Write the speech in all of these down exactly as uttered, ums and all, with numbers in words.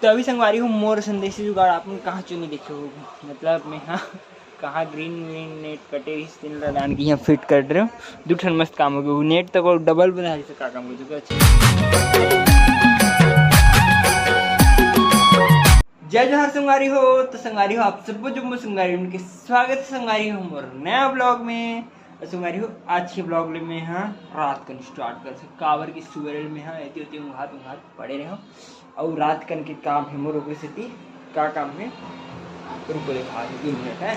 तो अभी संगवारी हो, मोर संदेशी जुगाड़ आप मन कहाँ चुनी देखे हो, मतलब मैं हाँ कहाँ ग्रीन ग्रीन नेट कटे रहिस, तेन ला लान के यहाँ फिट कर रहे हो। दू ठन मस्त काम हो गए, वो नेट तक और डबल बना रहिस, का काम हो गया। जय जोहार संगवारी हो। तो संगवारी हो, आप सबो जुम्मो संगवारी मन के स्वागत है संगवारी हो मोर नया ब्लॉग में। और संगवारी हो, आज के ब्लॉग ले मैं हाँ रात कन स्टार्ट कर सकता, काबर की सुबेरे ले मैं हाँ एती ओती उंघात उंघात पड़े रहे हो। अउ रात कन के काम हे मोर, ओकरे सेती का काम हे, रुको, देखा एक मिनट है।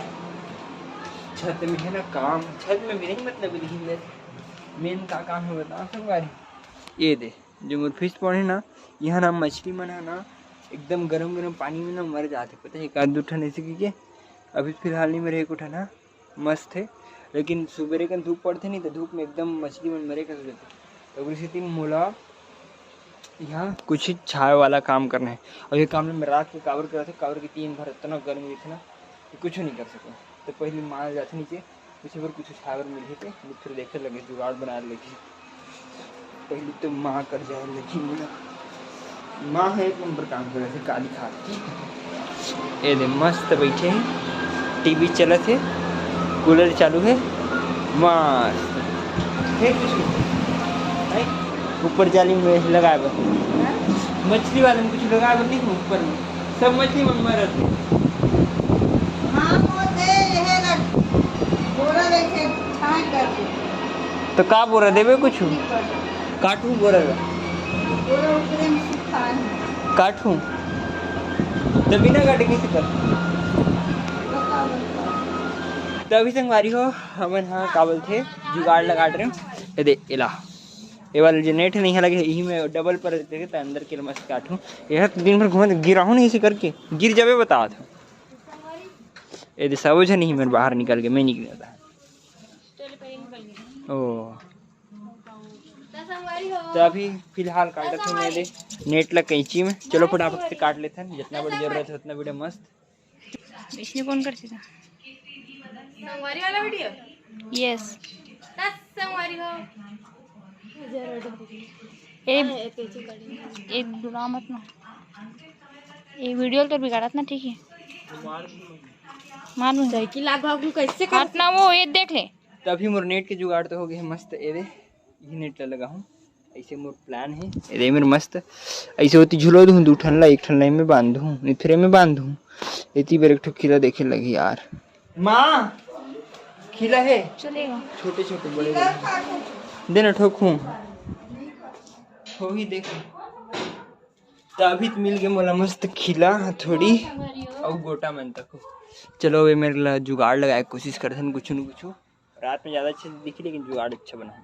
छत में है ना काम, छत में भी नहीं, मतलब मेन का काम है बताओ संगवारी। ये दे, जो मोर फिश पॉन्ड है ना, यहाँ ना मछली मन है ना एकदम गरम गरम पानी में ना मर जाते, पता है, एक आध दू ठन ऐसे की के। अभी फिलहाल नहीं मरे, एक ठन है मस्त हे, लेकिन सुबेरे कन धूप पड़थे नहीं तो धूप में एकदम मछली मन मरे कस देथे। तो ओकरे सेती मोला यहाँ कुछ ही छाया वाला काम करना है। और ये काम में रात के काबर करत हे, काबर कि दिन भर इतना गर्मी रहिथे ना कि कुछ नहीं कर सको। तो पहले माल जाथे नीचे, कुछ अगर कुछ छाया बर मिलही ते, फिर देखे लगे जुगाड़ बनाए लगे। पहले तो माँ कर जाए लगी मोला। माँ है एक नंबर काम करे थे, काली खाती। ए दे मस्त बैठे हैं, टीवी चलत है, कूलर चालू है, मस्त। है कुछ नहीं। ऊपर जाली में लगाए बर, मछली वाले में कुछ लगाए बर नहीं है ऊपर में, सब मछली मन मरत है। हाँ, वो दे, ये है ना, बोरा देखे, छांट कर दे। तो का बोरा देबे कुछ? काटू बोरा ला। बोरा ऊपरे में सुखान है। काटू। तो बिना काटे कैसे कर? तो अभी संगवारी हो, हमन हाँ का बोलथे, जुगाड़ लगा रहे हैं। ये दे, एला। ये वाला जो नेट नहीं है लगे, यही में डबल पर देखे तो अंदर के मस्त काटू। यह तो दिन भर घूमत गिरा हूँ नहीं इसे करके, गिर जाबे बता था। ये दे, सब झन ही मेरे बाहर निकल के, मैं निकल जाता। ओ। तो अभी फिलहाल काटत हूँ मैं दे नेट ला कैंची में। चलो फटाफट से काट लेते हैं, जितना बड़ी जरूरत है उतना बड़े मस्त। इसने कौन कर सीधा? संगवारी वाला वीडियो? यस। दस संगवारी हो। ए, एक डरा मत ना। ये वीडियो तो बिगाड़त ना, ठीक है? मार दूँ। साइकिल आगू आगू कैसे कर हाथ ना वो, ये देख ले। तभी मोर नेट के जुगाड़ तो हो गए मस्त। ए दे, ये नेट ला लगा हूँ, ऐसे मोर प्लान है। ए दे मेर मस्त, ऐसे होती झुलो दूँ दू ठन ला, एक ठन ला एमे बांध दूँ, नहीं फिर एमे बांध दूँ। एती बेर एक ठो खीला देखे लगी यार। माँ, खीला है? चलेगा। छोटे छोटे, बड़े बड़े। देना ठोकूँ। हो ही देख। तो अभी तो मिल गए मोला मस्त खीला थोड़ी, अउ गोटा मन तक। चलो, वे मेरे ला जुगाड़ लगाए के कोशिश करथन कुछ न कुछ। रात में ज़्यादा अच्छे से दिखी, लेकिन जुगाड़ अच्छा बना।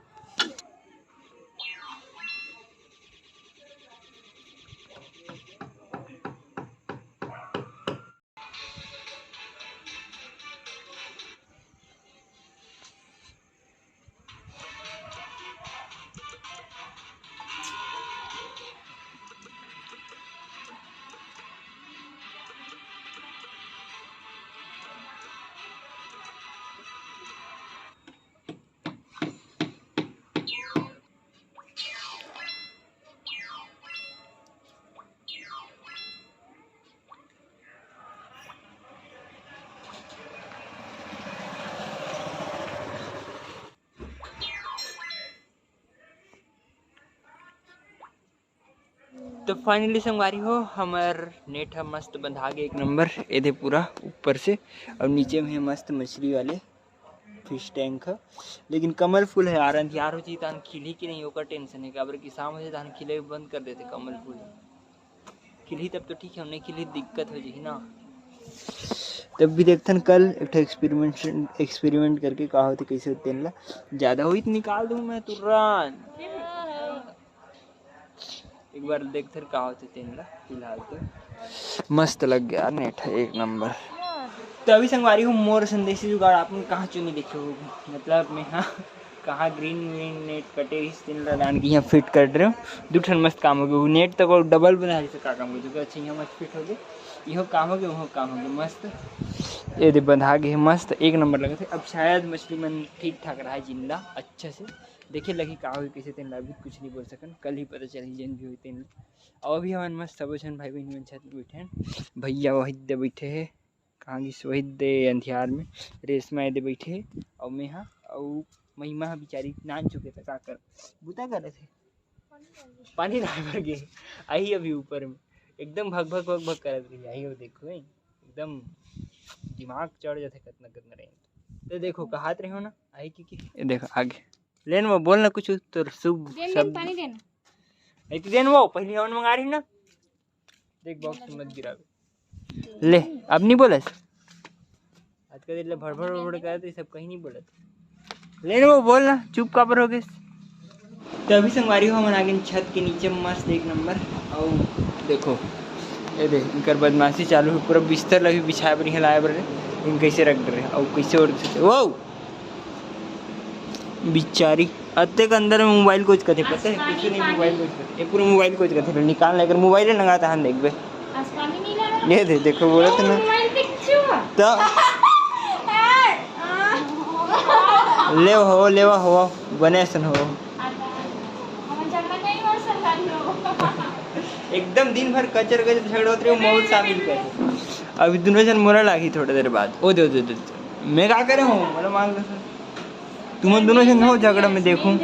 तो finally संगवारी हो, हमर नेट ह मस्त बंधा गे एक नंबर। एदे पूरा ऊपर से, और नीचे में हे मस्त मछली वाले फिश टैंक ह। लेकिन कमल फूल है यार, अंधियार हो जाही तहन खिलही कि नहीं, ओकर टेंशन है। काबर कि शाम हो जाही तहन खिले बंद कर देथे कमल फूल। खिलही तब तो ठीक है, नहीं खिलही दिक्कत हो जाही ना। तब भी देखथन कल एक ठो एक्सपेरिमेंट, एक्सपेरिमेंट करके का होथे, कैसे होथे तेन ला। ज़्यादा होही तो निकाल दूँ मैं तुरंत। एक बार देखथन का होथे तेन ला। फिलहाल तो मस्त लग गया नेट है, एक नंबर। तो अभी संगवारी हो, मोर संदेशी जुगाड़ आप मन कहाँ चुनी देखे हो, मतलब मैं हाँ कहाँ ग्रीन ग्रीन नेट कटे रहिस, तेन ला लान के यहाँ फिट कर रहे हो। दू ठन मस्त काम हो गए, वो नेट तक और डबल बना रहिस, का काम हो गए, अच्छा यहाँ मस्त फिट हो गए, इहो काम हो गए, वहो काम हो गए, मस्त। ये दे बंधा गए मस्त, एक नंबर लगे थे। अब शायद मछली मन ठीक ठाक रहा है, जिंदा अच्छा से। देखे लगी का होई, कइसे तेन ला अभी कुछ नहीं बोल सकन, कल ही पता चलही जेन भी होई तेन ला। अउ अभी हमन मस्त सबो झन भाई बहिनी मन छत में बैठे हन। भैया वही दे बैठे हे, कहाँ गिस वही दे अंधियार में, रेशमा ए दे बैठे हे, अउ मैं हा, अउ महिमा हा बिचारी नान चुके त का कर, बुता करत हे, पानी डाल बर गे, आही अभी ऊपर में, एकदम भग भग भग भग करत रही, आही हो देखो, ए, एकदम दिमाग चढ़ जाथे कतना कतना रही। तो देखो, कहात रहे हो ना, आही की, की? ये देखो आगे, लेन वो बोल ना कुछ, तोर शुभ देन, देन, शब्द। पानी देन। नहीं तो देन वो, पहले हमन मंगा रही ना। देख, बॉक्स में मत गिरावे। ले, अब नहीं बोलस। आज का दिन ले भड़ भड़ भड़ भड़ करत, ये सब कहीं नहीं बोलत। लेन वो बोल ना, चुप काबर हो गइस? तो अभी संगवारी हो, हमन आ गेन छत के नीचे, मस्त एक नंबर। अउ देखो, ये दे, इनकर बदमाशी चालू हे, पूरा बिस्तर ला भी बिछाए बर, इहाँ लाए बर, इन कैसे रख डरे, अउ कैसे ओढ़ देथे। वो बिचारी, अतेक अंदर में मोबाइल कोचकथे, पता है? कुछ नहीं, मोबाइल कोचकथे, ये पूरा मोबाइल कोचकथे, निकाल ना, एकर मोबाइल नंगात हन, देखबे। ये दे, देखो, बोलत ना। मोबाइल पे किछु हुआ? तो लेवा हो, लेवा हो, बने असन हो। हमन झगड़ा नहीं मार सकता हो। एकदम दिन भर कचर कचर झगड़ा होत रहे, मौत शामिल कर। अभी दोनों झन मोला लागी थोड़ा देर बाद। ओ दे, ओ दे, ओ दे, ओ दे। मैं का करे हूँ? बोलो, मांग लो सर। तुम दोनों झन हो झगड़ा में देखूं।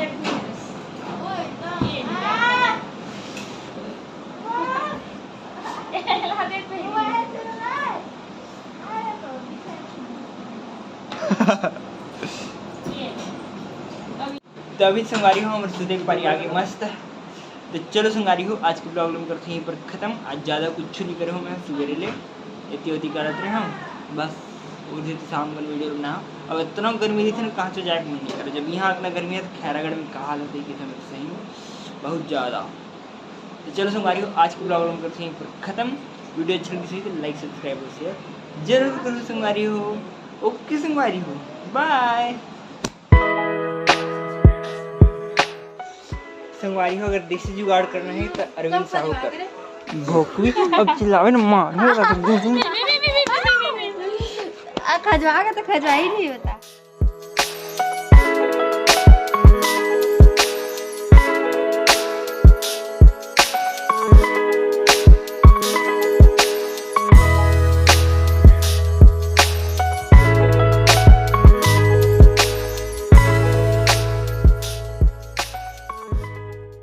तो अभी संगवारी हो, हमर सुते के पारी आगे मस्त। तो चलो संगवारी हो, आज के ब्लॉग ला करथों यहीं पर खत्म। आज ज़्यादा कुछ नहीं करे हो मैं सुबेरे ले, एती ओती करत रहे हम बस। उधर तो शाम का वीडियो बना। अब इतना गर्मी रही थी ना, कहाँ से जाए के मन नहीं करे। जब यहाँ इतना गर्मी है तो खैरागढ़ में कहा हालत है कि सही में बहुत ज़्यादा। तो चलो संगवारी हो, आज के ब्लॉग ला करथों यहीं पर खत्म। वीडियो अच्छा लगे तो लाइक, सब्सक्राइब और शेयर जरूर करो संगवारी हो। ओके संगवारी हो, बाय। संगवारी हो, अगर देसी जुगाड़ करना है तो अरविंद साहू कर। भोकवी, अब चिल्लावे न मार। आ, खजवा के तो खजवा ही नहीं होता।